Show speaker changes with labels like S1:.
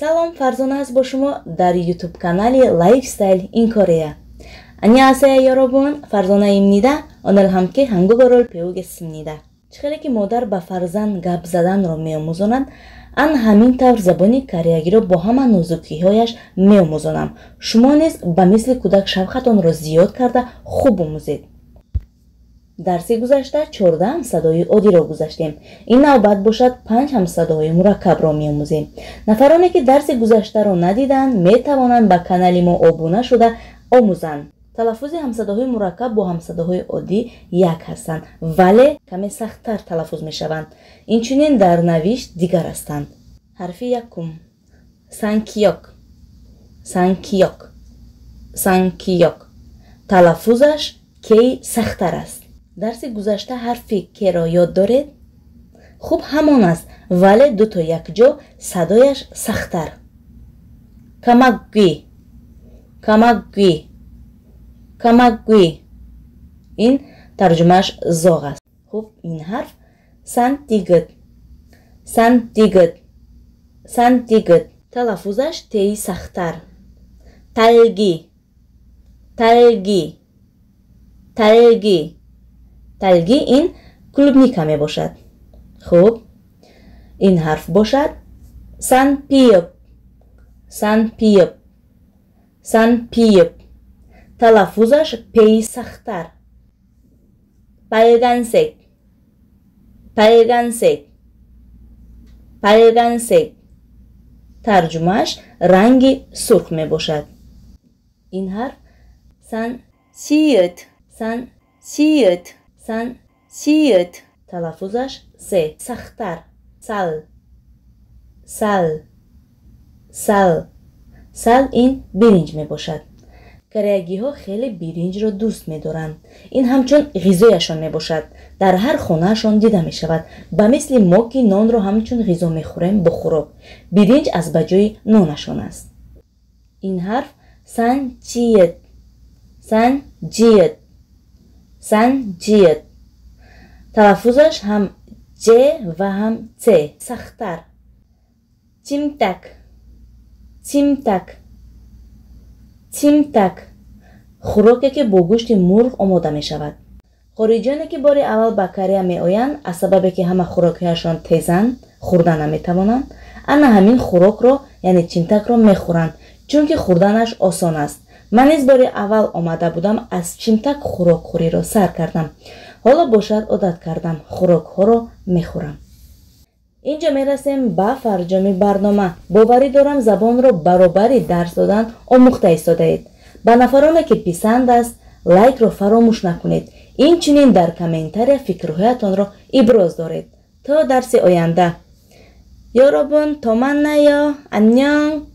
S1: Салом, Фарзона аст бо шумо дар YouTube канали Lifestyle in Korea. 안녕하세요, 여러분. Фарзона입니다. 오늘 함께 한국어를 배우겠습니다. Чӣ хеле ки модар ба фарзанд гап заданро меомӯзонад, ан ҳамин тавр забони кореягиро бо ҳама нозукиҳояш меомӯзонам. Шумо низ ба мисли кӯдак шавқатонро зиёд карда хуб омӯзед. Дарси гузашта 14 ҳамсадои оддиро гузаштем. Ин навбат бошад, панҷ ҳамсадоҳои мураккабро меомӯзем. Нафароне, ки дарси гузаштаро надиданд, метавонанд ба канали мо обуна шуда омӯзанд. Талаффузи ҳамсадоҳои мураккаб бо ҳамсадоҳои оддӣ як ҳастанд, вале каме сахттар талаффуз мешаванд. Инчунин дар навишт дигар ҳастанд. Ҳарфи якум: санкиёк, санкиёк, санкиёк. Талаффузаш кей сахттар аст. Дарси гузашта ҳарфи керо ёд доред? Хуб, ҳамон аст, вале дуто якҷо садояш сахттар. 까마귀, 까마귀, 까마귀. Ин тарҷумааш зоғ аст. Хуб, ин ҳарф: сантигит, сантигит, сантигит. Талаффузаш теи сахттар. 딸기, 딸기, 딸기. 딸기 ин клубника мебошад. Хуб, ин ҳарф бошад: санпиёб, санпиёб, санпиёб. Талаффузаш пеи сахттар. 빨간색, 빨간색, 빨간색. Тарҷумааш ранги сурх мебошад. Ин ҳарф: сан
S2: 시읒,
S1: сан
S2: 시읒,
S1: сан
S2: 시읒.
S1: Талаффузаш се сахттар. Сал, сал, сал. Сал ин биринҷ мебошад. Кореягиҳо хеле биринҷро дӯст медоранд. Ин ҳамчун ғизояшон мебошад. Дар ҳар хонаашон дида мешавад. Ба мисли мо, ки нонро ҳамчун ғизо мехӯрем бо хӯрок, биринҷ аз ба ҷои нонашон аст. Ин ҳарф: санчиет, санҷиет, санҷиет. Талаффузаш ҳам ҷ ва ҳам ц сахттар. 찜닭, 찜닭, 찜닭. Хӯроке, ки бо гӯшти мурғ омода мешавад. Хориҷиёне, ки бори аввал ба Корея меоянд, аз сабабе ки ҳама хӯрокҳояшон тезанд, хӯрда наметавонанд, ана ҳамин хӯрокро, яъне 찜닭ро мехӯранд, чунки хӯрданаш осон аст. Ман низ бори аввал омада будам, аз 찜닭 хӯрокхӯриро сар кардам. Ҳоло бошад, одат кардам, хӯрокҳоро мехӯрам. Инҷо мерасем ба фарҷоми барнома. Боварӣ дорам, забонро баробари дарс додан омӯхта истодаед. Ба нафароне, ки писанд аст, лайкро фаромӯш накунед. Инчунин дар комментария фикрҳоятонро иброз доред. То дарси оянда, 여러분, 또 만나요. 안녕.